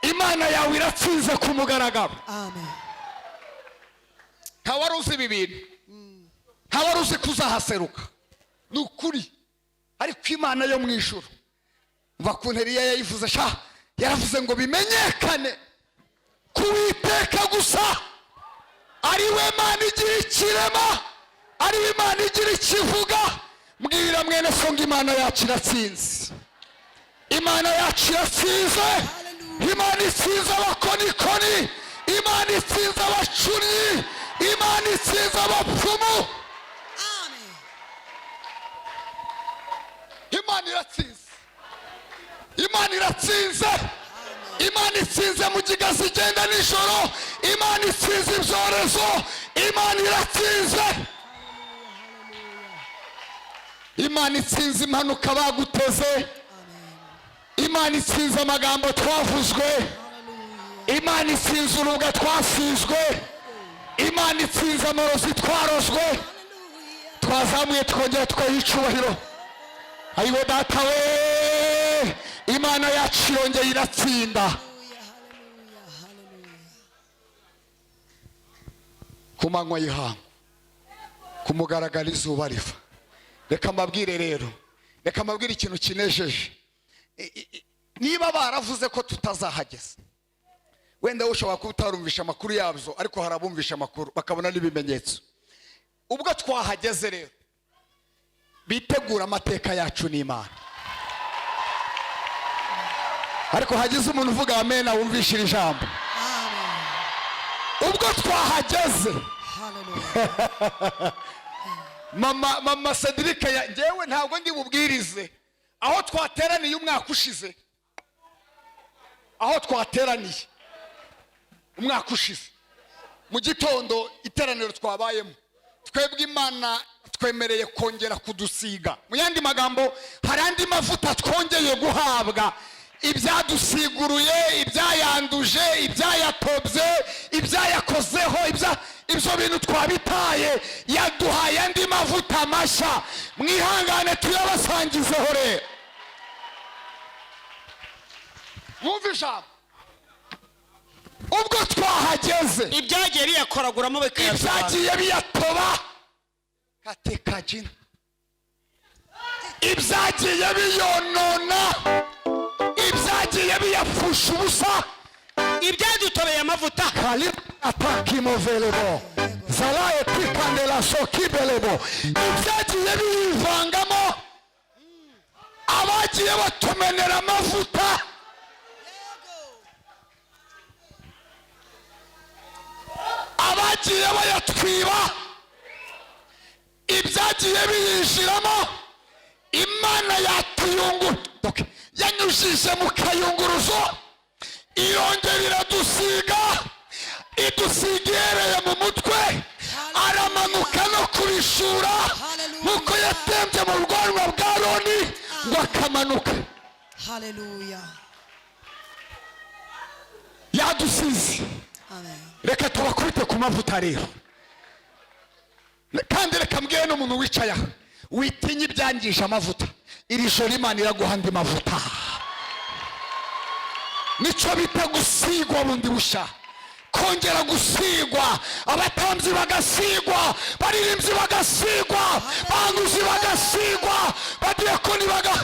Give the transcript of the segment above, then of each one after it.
Imana yawe iratsinze ku mugaragaro. Amen. Nta wari uzi ibi bintu, nta wari uzi ko uzahaseruka, ni ukuri. Ariko Imana yo mu ijuru, mva ku Eliya yayivuze sha, yaravuze ngo bimenyekane ku Uwiteka gusa ari we Mana igira ikirema, ari we Imana igira ikivuga. Mbwira mwene so ngo Imana yacu iratsinze, Imana yacu iratsinze, Imana itsinze abakonikoni, Imana itsinze abacunnyi, Imana itsinze abapfumu. Amen. Imana iratsinze, Imana iratsinze, Imana itsinze mugiga zigenda nijoro, Imana itsinze ibyorezo, Imana iratsinze, Imana itsinze impanuka baguteze, Imana itsinze amagambo twavuzwe, Imana itsinze urubwa twasizwe, Imana itsinze amarozi twarozwe. Twazamuye, twongera tukayiha icyubahiro. Ayiwe data we, Imana yacu irongeye iratsinda. Hallelujah, hallelujah, hallelujah. Ku manywa y'ihangu, ku mugaragaro, izuba riva. Reka mbabwire rero, reka mbabwire ikintu kinejeje. Niba baravuze ko tutazahageza, wenda wowe ushobora kuba utarumvisha amakuru yabyo, ariko hari abumvisha amakuru bakabona n'ibimenyetso. Ubwo twahageze rero, bitegura amateka yacu n'Imana. Ariko hagize umuntu uvuga amena wumvishe iri jambo. Amen. Ubwo twahageze, Hallelujah. mama Cedric, njyewe ntabwo ndi bubwirize aho twateraniye umwaka ushize, aho twateraniye umwaka ushize mu gitondo, iteraniro twabayemo twebwe. Imana twemereye kongera kudusiga. Mu yandi magambo, hari andi mavuta twongeye guhabwa. Ibyadusiguruye, ibyayanduje, ibyayatobye, ibyayakozeho, ibyo bintu twabitaye. Yaduhaye andi mavuta mashya. Mwihangane tuyabasangizeho rero. Mwumve ijambo: ubwo twahageze, Ibyagiye biyakoraguramo bikayatwara. Ibyagiye biyatoba katekajina, ibyagiye biyonona, ibyagiye biyapfusha ubusa, Ibyadutobeye amavuta, kali atakimovelebo. Zalaye tikandela sokibelebo. Ibyagiye biyivangamo, abagiye batumenera amavuta, abagiye bayatwiba, ibyagiye biyinjiramo, Imana yatuyungura, yanyujije mu kayunguruzo, irongera iradusiga, idusiga ihereye mu mutwe, aramanuka no kubishura nk'uko yatembye mu bwanwa bwa Aroni ngo akamanuka. Haleluya. Yadusize. Amen. Reka tubakubite ku mavuta rero. Kandi reka mbwire n'umuntu wicaye aha, witinye ibyangije amavuta. Iri joro Imana iraguha andi mavuta. Nicyo bita gusigwa bundi bushya, kongera gusigwa. Abatambyi bagasigwa, baririmbyi bagasigwa, bahanuzi bagasigwa, badiyakoni baga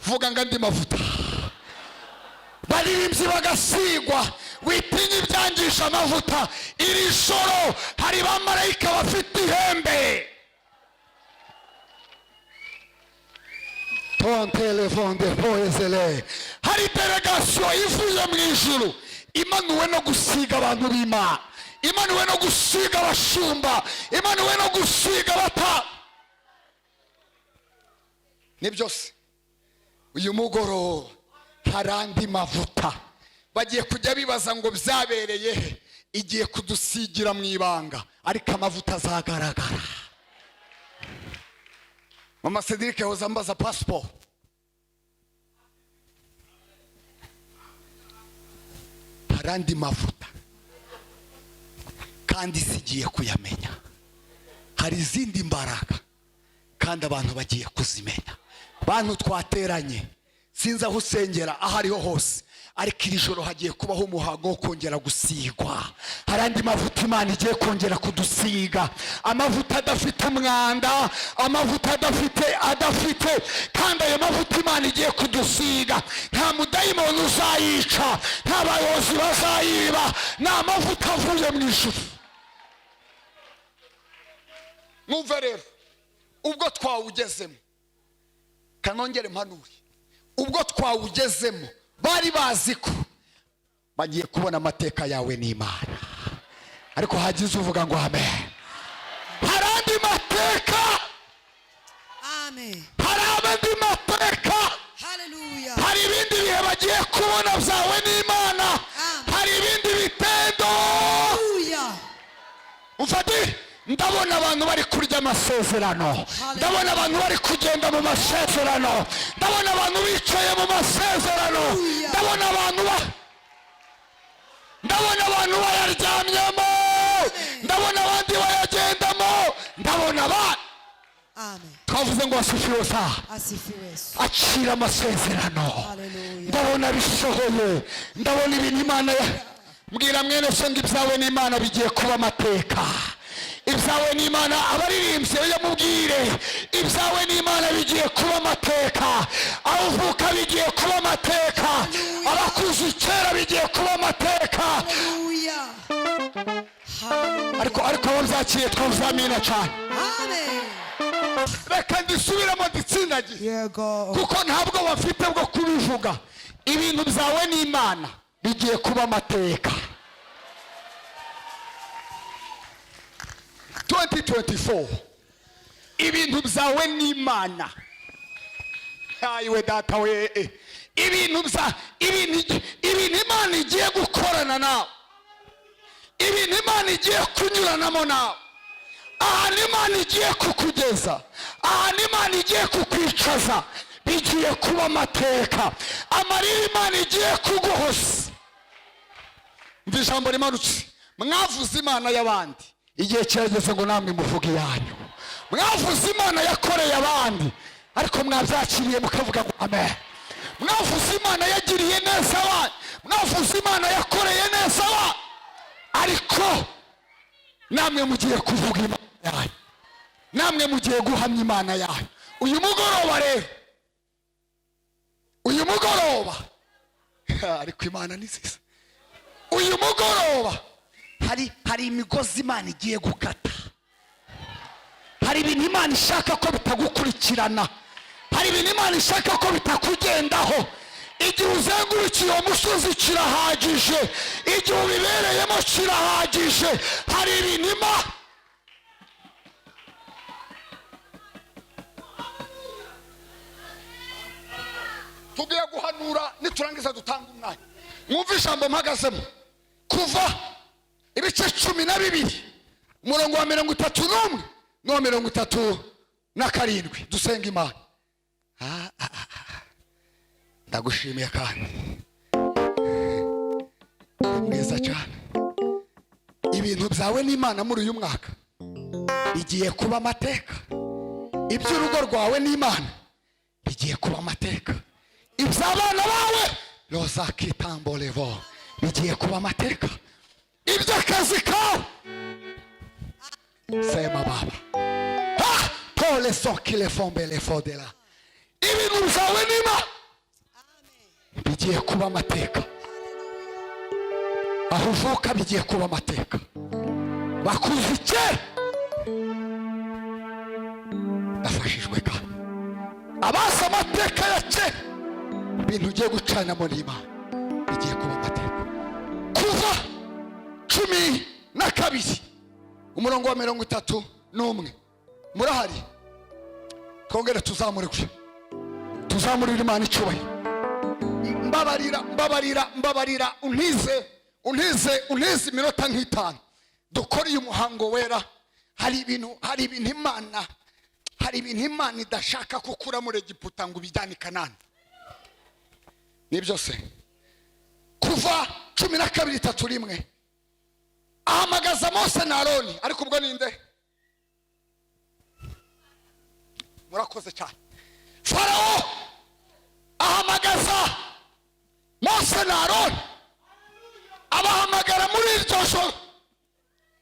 vuga ngo andi mavuta. Baririmbyi bagasigwa. Witinye ibyangisha amavuta. Iri joro hari bamarayika bafite ihembe. Tontelevonde poezele. Hari delegasiyo ivuye mu ijuru, imanuwe no gusiga abantu b'Imana, imanuwe no gusiga abashumba, imanuwe no gusiga abata. Ni byose. Uyu mugoroba hari andi mavuta. Bagiye kujya bibaza ngo byabereye he? Igiye kudusigira mu ibanga, ariko amavuta azagaragara. Mama Cedric yahoze ambaza passport. Hari andi mavuta kandi sigiye kuyamenya. Hari izindi mbaraga kandi abantu bagiye kuzimenya. Bantu twateranye, sinzi aho usengera aho ariho hose, ariko iri joro hagiye kubaho umuhango wo kongera gusigwa. Hari andi mavuta Imana igiye kongera kudusiga, amavuta adafite umwanda, amavuta adafite. Kandi ayo mavuta Imana igiye kudusiga, nta mudayimoni uzayica, nta bayobozi bazayiba, ni amavuta avuye mu ijuru. Mwumve rero, ubwo twawugezemo, kanongere mpanure, ubwo twawugezemo bari bazi ko bagiye kubona amateka yawe n'Imana, ariko hagize uvuga ngo amen. Hari andi mateka. Amen. Hari andi mateka. Haleluya. Hari ibindi bihe bagiye kubona byawe n'Imana. Hari ibindi bitendo. Haleluya. Mfati, ndabona abantu bari kurya amasezerano, ndabona abantu bari kugenda mu masezerano, ndabona abantu bicaye mu masezerano, ndabona abantu ndabona abantu bayaryamyemo, ndabona abandi bayagendamo, ndabona ba Amen. Twavuze ngo asifiwe sa. Asifiwe Yesu. Acira amasezerano. Haleluya. Ndabona bisohoye, ndabona ibintu Imana ya mbwira mwene so ngo ibyawe n'Imana bigiye kuba amateka. Ibyawe n'Imana, abaririmbyi yamubwire, ibyawe n'Imana bigiye kuba amateka. Aho uvuka bigiye kuba amateka, abakuzi kera bigiye kuba amateka. Haleluya. Haleluya. Ariko ababyakiriye twazamina cyane. Amen. Reka ndisubiremo nditsindagiye. Yego. Kuko ntabwo bafite bwo kubivuga. Ibintu byawe n'Imana bigiye kuba amateka. 2024 ibintu byawe n'Imana. Ayiwe data we, ibintu bya ibintu Imana igiye gukorana nawe, ibintu Imana igiye kunyuranamo nawe, ahantu Imana igiye kukugeza, ahantu Imana igiye kukwicaza, bigiye kuba amateka. Amarira Imana igiye kuguhoza. Mva ijambo rimanutse, mwavuze Imana y'abandi, igihe kirageze ngo namwe muvuge iyanyu. Mwavuze Imana yakoreye abandi, ariko mwabyakiriye mukavuga ngo amen. Mwavuze Imana yagiriye neza abandi, mwavuze Imana yakoreye neza abandi, ariko namwe mugiye kuvuga Imana yanyu, namwe mugiye guhamya Imana yanyu. Uyu mugoroba rero, uyu mugoroba, ariko Imana ni nziza. Uyu mugoroba hari imigozi Imana igiye gukata, hari ibintu Imana ishaka ko bitagukurikirana, hari ibintu Imana ishaka ko bitakugendaho. Igihe uzengurukiye uwo musozi kirahagije, igihe ubibereyemo kirahagije. Hari ibintu Imana tugiye guhanura, niturangiza dutanga umwanya. Mwumve ijambo mpagazemo, Kuva ibice 12, umurongo wa 31 n'uwa 37. Dusenga Imana. Ndagushimiye kandi mwiza cyane. Ibintu byawe n'Imana muri uyu mwaka bigiye kuba amateka. Iby'urugo rwawe n'Imana bigiye kuba amateka. Iby'abana bawe roza kitambolevo bigiye kuba amateka. Iby'akazi kawe sema baba pole sokile fombele fodela. Ibintu byawe n'Imana bigiye kuba amateka. Aho uvuka bigiye kuba amateka. Bakuzi kera, ndafashijwe kandi abazi amateka ya kera, ibintu ugiye gucanamo n'Imana bigiye kuba amateka. Kuva 12, umurongo wa 31. Murahari? Twongere tuzamure gutya, tuzamurire Imana icyubahiro. Mbabarira, mbabarira, mbabarira, untize, untize, untize iminota nk'itanu dukore uyu muhango wera. Hari ibintu, hari ibintu Imana, hari ibintu Imana idashaka ko ukura muri Egiputa ngo ubijyane i Kanani. Nibyo se? Kuva 12:31, ahamagaza Mose na Aroni. Ariko ubwo ninde? Murakoze cyane. Farawo ahamagaza Mose na Aroni, abahamagara muri iryo joro.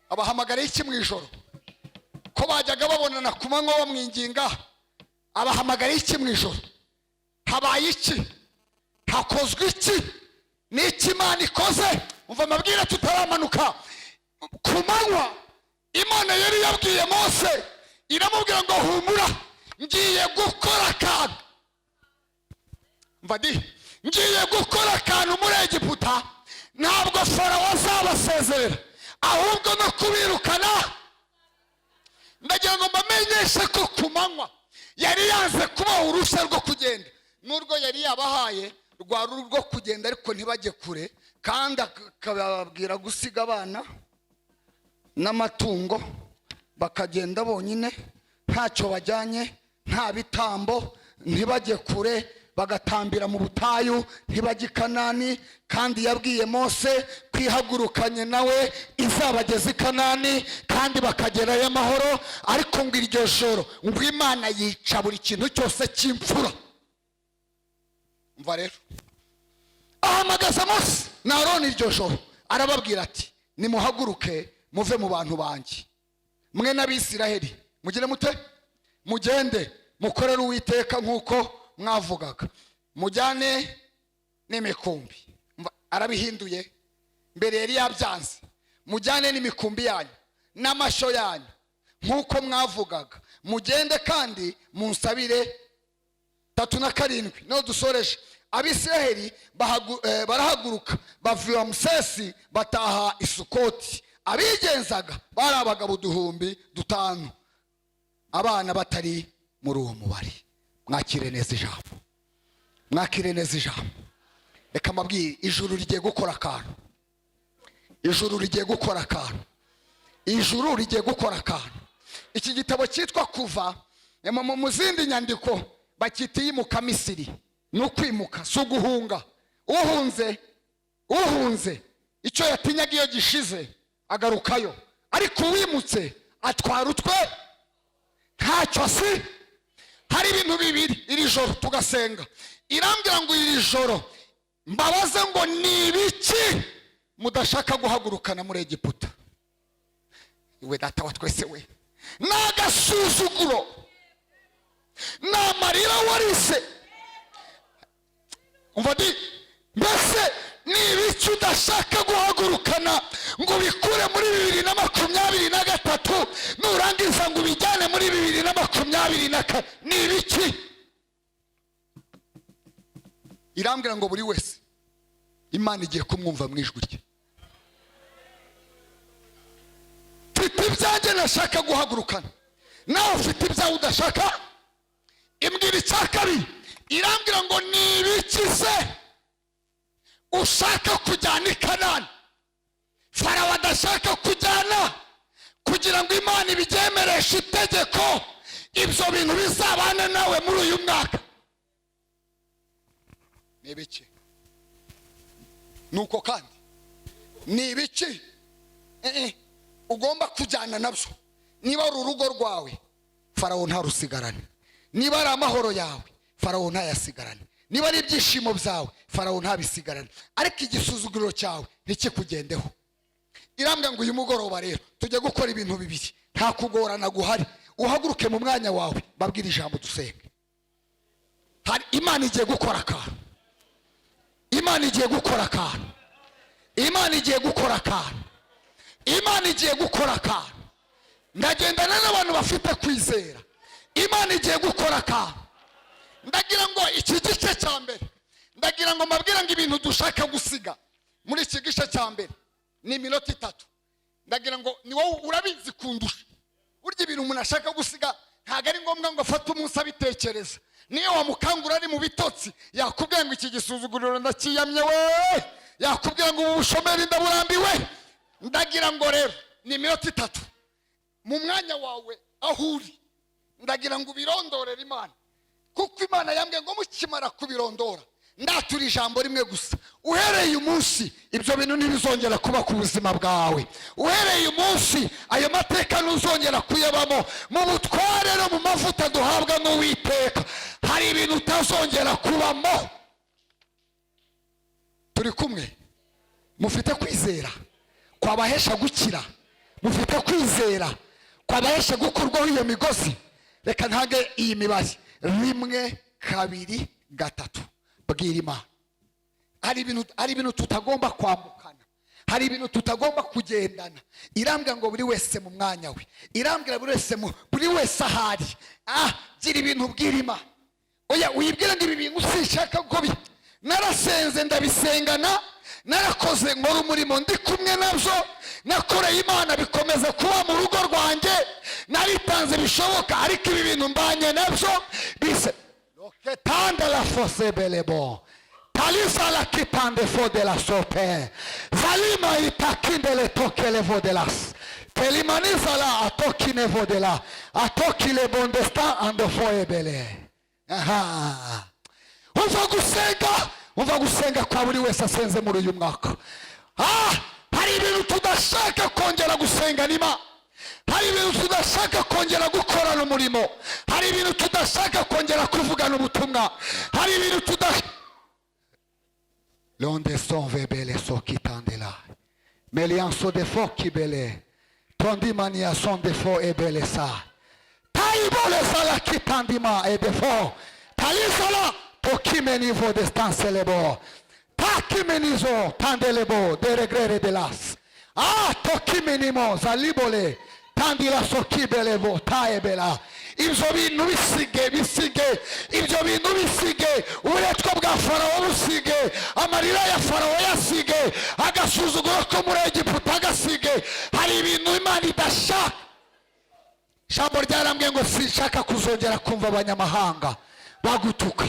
Abahamagara iki mu ijoro? Ko bajyaga babonana ku manywa bamwinginga, abahamagara iki mu ijoro? Habaye iki? Hakozwe iki? Ni iki Imana ikoze? Umva amabwire tutaramanuka. Ku manywa Imana yari yabwiye Mose, iramubwira ngo humura, ngiye gukora akantu. Mva di, ngiye gukora akantu muri Egiputa, ntabwo Farawo azabasezerera, ahubwo no kubirukana. Ndagira ngo mbamenyeshe ko ku manywa yari yanze kubaha uruhushya rwo kugenda, n'urwo yari yabahaye rwari urwo kugenda ariko ntibajye kure, kandi akababwira gusiga abana n'amatungo bakagenda bonyine, ntacyo bajyanye, nta bitambo, ntibajye kure, bagatambira mu butayu, ntibajye i Kanani. Kandi yabwiye Mose kwihagurukanye nawe izabageza i Kanani kandi bakagerayo amahoro. Ariko ngo iryo joro ngo Imana yica buri kintu cyose cy'imfura. Umva rero, ahamagaza Mose na Aroni iryo joro, arababwira ati nimuhaguruke muve mu bantu banjye, mwe n'Abisiraheli, mugire mute? Mugende mukorere Uwiteka nk'uko mwavugaga, mujyane n'imikumbi. Arabihinduye, mbere yari yabyanze. Mujyane n'imikumbi yanyu n'amashyo yanyu nk'uko mwavugaga, mugende kandi munsabire. 37 niho dusoreje. Abisiraheli barahaguruka bava i Ramusesi bataha i Sukoti. Abigenzaga bari abagabo 5,000, abana batari muri uwo mubare. Mwakire neza ijambo, mwakire neza ijambo. Reka mbabwire, ijuru rigiye gukora akantu, ijuru rigiye gukora akantu, ijuru rigiye gukora akantu. Iki gitabo cyitwa Kuva, mu zindi nyandiko bakita iyimuka Misiri. Ni ukwimuka, si uguhunga. Uhunze, uhunze icyo yatinyaga iyo gishize agarukayo, ariko uwimutse atwara utwe ntacyo si. Hari ibintu bibiri iri joro tugasenga. Irambwira ngo iri joro mbabaze ngo ni ibiki mudashaka guhagurukana muri Egiputa? Iwe data wa twese we, ni agasuzuguro, ni amarira warise. Umva di, mbese ni ibiki udashaka guhagurukana? guhagurukana ngo ubikure muri 2023, nurangiza ngo ubijyane muri 2024. Ni ibiki? Irambwira ngo buri wese Imana igiye kumwumva mu ijwi rye. Mfite ibyanjye nashaka guhagurukana, nawe ufite ibyawe udashaka. Imbwira icya kabiri, irambwira ngo ni ibiki se ushaka kujyana i Kanani Farawo adashaka kujyana, kugira ngo Imana ibyemereshe itegeko, ibyo bintu bizabane nawe muri uyu mwaka. Ni ibiki? Nuko kandi ni ibiki ugomba kujyana nabyo? Niba ari urugo rwawe, Farawo ntarusigarane. Niba ari amahoro yawe, Farawo ntayasigarane. Niba ari ibyishimo byawe, Farawo ntabisigarane. Ariko igisuzuguriro cyawe ntikikugendeho. Irambwira ngo uyu mugoroba rero tujye gukora ibintu bibiri, nta kugorana guhari. Uhaguruke mu mwanya wawe, babwire ijambo, dusenge. Hari Imana igiye gukora akantu, Imana igiye gukora akantu, Imana igiye gukora akantu, Imana igiye gukora akantu. Ndagendana n'abantu bafite kwizera. Imana igiye gukora akantu. Ndagira ngo iki gice cya mbere, ndagira ngo mbabwire ngo ibintu dushaka gusiga muri iki gice cya mbere ni iminota 3. Ndagira ngo ni wowe urabizi kundusha. Burya ibintu umuntu ashaka gusiga ntabwo ari ngombwa ngo afate umunsi abitekereza. Niyo wamukangura ari mu bitotsi, yakubwira ngo iki gisuzuguriro ndakiyamye we, yakubwira ngo ubu bushomeri ndaburambiwe. Ndagira ngo rero ni iminota 3 mu mwanya wawe aho uri, ndagira ngo ubirondorere Imana, kuko Imana yambwiye ngo mukimara kubirondora ndatura ijambo rimwe gusa: uhereye umunsi ibyo bintu ntibizongera kuba ku buzima bwawe. Uhereye umunsi ayo mateka ntuzongera kuyabamo. Mu butware no mu mavuta duhabwa n'Uwiteka hari ibintu utazongera kubamo. Turi kumwe? Mufite kwizera kwabahesha gukira, mufite kwizera kwabahesha gukurwaho iyo migozi. Reka ntange iyi mibare: 1, 2, 3. Bwira Imana. Hari ibintu tutagomba kwambukana, hari ibintu tutagomba kugendana. Irambwira ngo buri wese mu mwanya we, irambwira buri wese buri wese ahari, gira ibintu ubwira Imana. Oya, uyibwira ngo ibi bintu sinshaka ko narasenze ndabisengana, narakoze nkora umurimo ndi kumwe nabyo, nakoreye Imana bikomeza kuba mu rugo rwanjye, naritanze bishoboka, ariko ibi bintu mbanye nabyo bise loketanda la fose belebo talisa la kitande fo de la sope valima itakinde le toke le vo de las telimaniza la atokine vo de la atokile bondesta ando fo ebele. Aha, umva gusenga, umva gusenga kwa buri wese asenze muri uyu mwaka. Hari ibintu tudashaka kongera gusenga nima, hari ibintu tudashaka kongera gukorana umurimo, hari ibintu tudashaka kongera kuvugana ubutumwa, hari ibintu tudashaka. Londe son vebele so kitandela melianso de fo kibele tondimania son de fo ebele sa taibole sala kitandima e de fo talisala tokimenivo destancelebo takimenizo tandelebo deregrere de las tokimenimo zalibole tandila sokibelevo taebela. Ibyo bintu bisige, bisige ibyo bintu, bisige uburetwa bwa Farawo, busige amarira ya Farawo, yasige agasuzuguro ko muri Egiputa, agasige. Hari ibintu Imana idashaka. Ijambo ryarambwiye ngo sinshaka kuzongera kumva abanyamahanga bagutuka,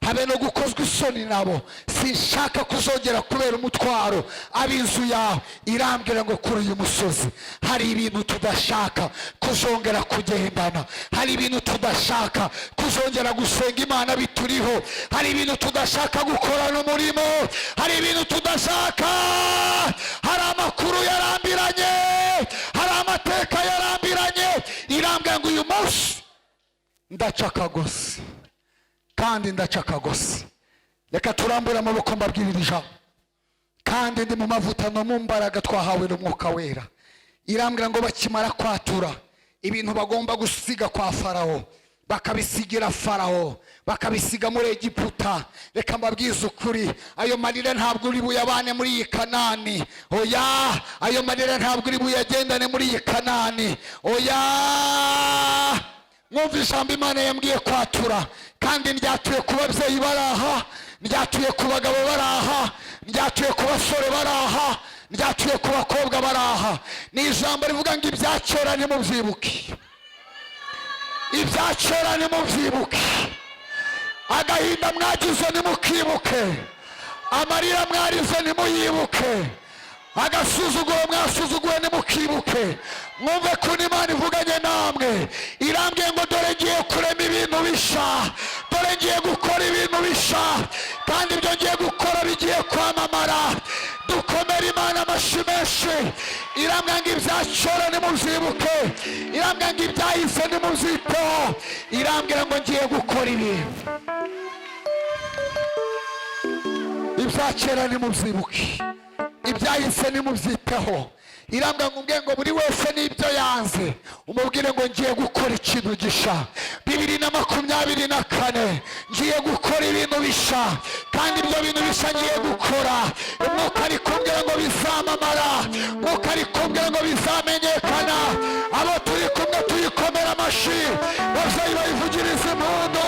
habe no gukozwa isoni nabo. Sinshaka kuzongera kubera umutwaro ab'inzu yawe. Irambwira ngo kuri uyu musozi hari ibintu tudashaka kuzongera kugendana, hari ibintu tudashaka kuzongera gusenga Imana bituriho, hari ibintu tudashaka gukorana umurimo, hari ibintu tudashaka. Hari amakuru yarambiranye, hari amateka yarambiranye. Irambwira ngo uyu munsi ndaca akagozi, kandi ndaca akagozi. Reka turambure amaboko mbabwirira ijambo, kandi ndi mu mavuta no mu mbaraga twahawe n'Umwuka Wera. Irambwira ngo bakimara kwatura ibintu bagomba gusiga kwa Farawo. Bakabisigira Farawo, bakabisiga muri Egiputa. Reka mbabwize ukuri, ayo marira ntabwo uri buyabane muri iyi Kanani. Oya, ayo marira ntabwo uri buyagendane muri iyi Kanani. Oya, mwumva ijambo Imana yambwiye kwatura, kandi ryatuye ku babyeyi bari aha, ryatuye ku bagabo bari aha, ryatuye ku basore bari aha, ryatuye ku bakobwa bari aha. Ni ijambo rivuga ngo ibya kera ntimubyibuke, ibya kera ntimubyibuke, agahinda mwagize ntimukibuke, amarira mwarize ntimuyibuke, agasuzuguro mwasuzuguwe ntimukibuke. Mwumve ko Imana ivuganye namwe, irambwiye ngo dore ngiye kurema ibintu bisha, dore ngiye gukora ibintu bisha, kandi ibyo ngiye gukora bigiye kwamamara. Dukomere Imana amashyi menshi. Irambwira ngo ibya kera ntimubyibuke, irambwira ngo ibyahise ntimubyiteho, irambwira ngo ngiye gukora ibintu. Ibya kera ntimubyibuke, ibyahise ntimubyiteho. Irambwira ngo umbwire ngo buri wese n'ibyo yanze, umubwire ngo ngiye gukora ikintu gisha. 2024 ngiye gukora ibintu bisha, kandi ibyo bintu bisha ngiye gukora, Umwuka ari kumbwira ngo bizamamara, Umwuka ari kumbwira ngo bizamenyekana. Abo turi kumwe tuyikomera amashyi, babyeyi bayivugirize impundu.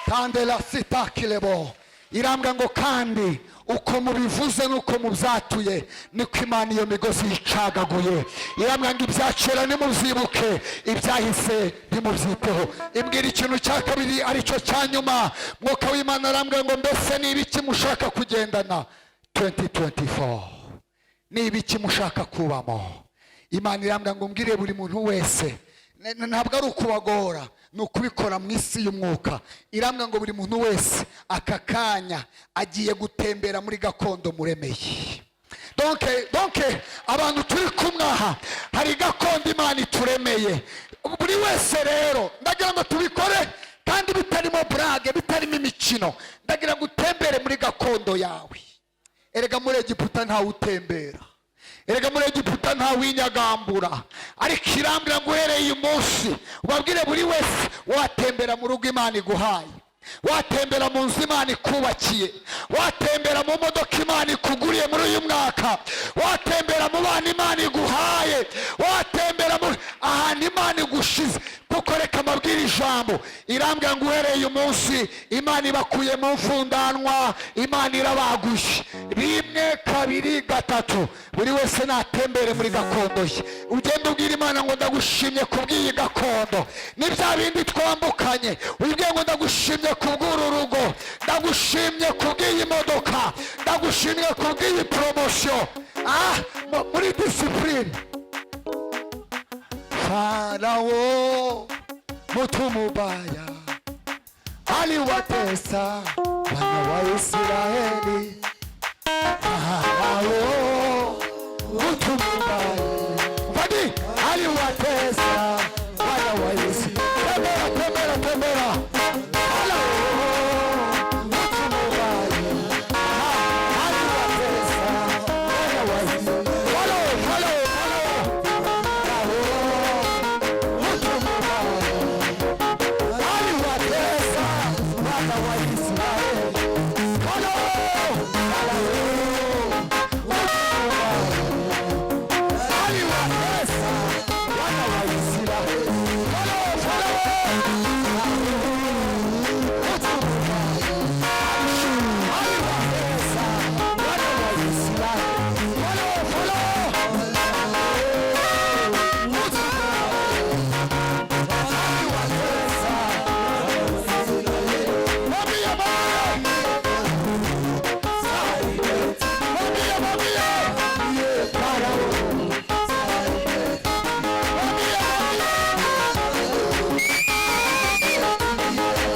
Tandela sitakilebo. Irambwa ngo kandi uko mubivuze nuko mubyatuye niko Imana iyo migozi yicagaguye. Irambwa ngo ibya kera nimubyibuke, ibyahise ntimubyiteho. Imbwira ikintu cya kabiri aricyo cya nyuma. Mwuka w'Imana arambwira ngo mbese ni ibiki mushaka kugendana 2024, ni ibiki mushaka kubamo? Imana irambwira ngo mbwire buri muntu wese, ntabwo ari ukubagora, ni ukubikora mu isi y'umwuka. Irambwira ngo buri muntu wese aka kanya agiye gutembera muri gakondo muremeye. Donc abantu turi kumwe aha, hari gakondo Imana ituremeye buri wese. Rero ndagira ngo tubikore kandi bitarimo burage, bitarimo imikino. Ndagira ngo utembere muri gakondo yawe. Erega muri Egiputa ntawe utembera, erega muri Egiputa ntawinyagambura. Ariko irambwira ngo uhereye uyu munsi ubabwire buri wese, watembera mu rugo Imana iguhaye, watembera mu nzu Imana ikubakiye, watembera mu modoka Imana ikuguriye muri uyu mwaka, watembera mu bana Imana iguhaye, watembera mu ahantu Imana igushize. Kuko reka mbabwire ijambo, irambwira ngo uhereye uyu munsi Imana ibakuye mu mfundanwa, Imana irabaguye. 1 2 3, buri wese natembere muri gakondo ye. Ugende ubwira Imana ngo ndagushimye kubw'iyi gakondo, ni bya bindi twambukanye. Ubwire ngo ndagushimye kubw'uru rugo, ndagushimye kubw'iyi modoka, ndagushimye kubw'iyi poromosiyo. Muri disipurine. Farao mtu mubaya aliwatesa wana wa Israeli. Farao mtu mubaya Vadi aliwatesa wana wa Israeli. Tembera, tembera, tembera. Farao mtu mubaya aliwatesa wana wa Israeli. Farao, Farao, Farao. Mtu mubaya aliwatesa wana wa Israeli. Farao, Farao, mtu mubaya aliwatesa wana wa Israeli. Farao, Farao, mtu mubaya aliwatesa wana wa Israeli. Farao, Farao, mtu mubaya aliwatesa. Mwambie, mwambie. Mwambie, mwambie. Farao. Mwambie, mwambie.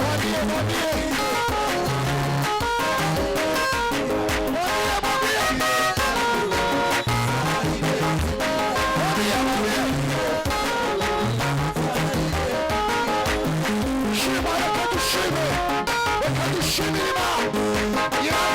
Mwambie, mwambie. Mwambie, mwambie. Mwambie, mwambie. Shima, reka dushime, reka dushimire Imana.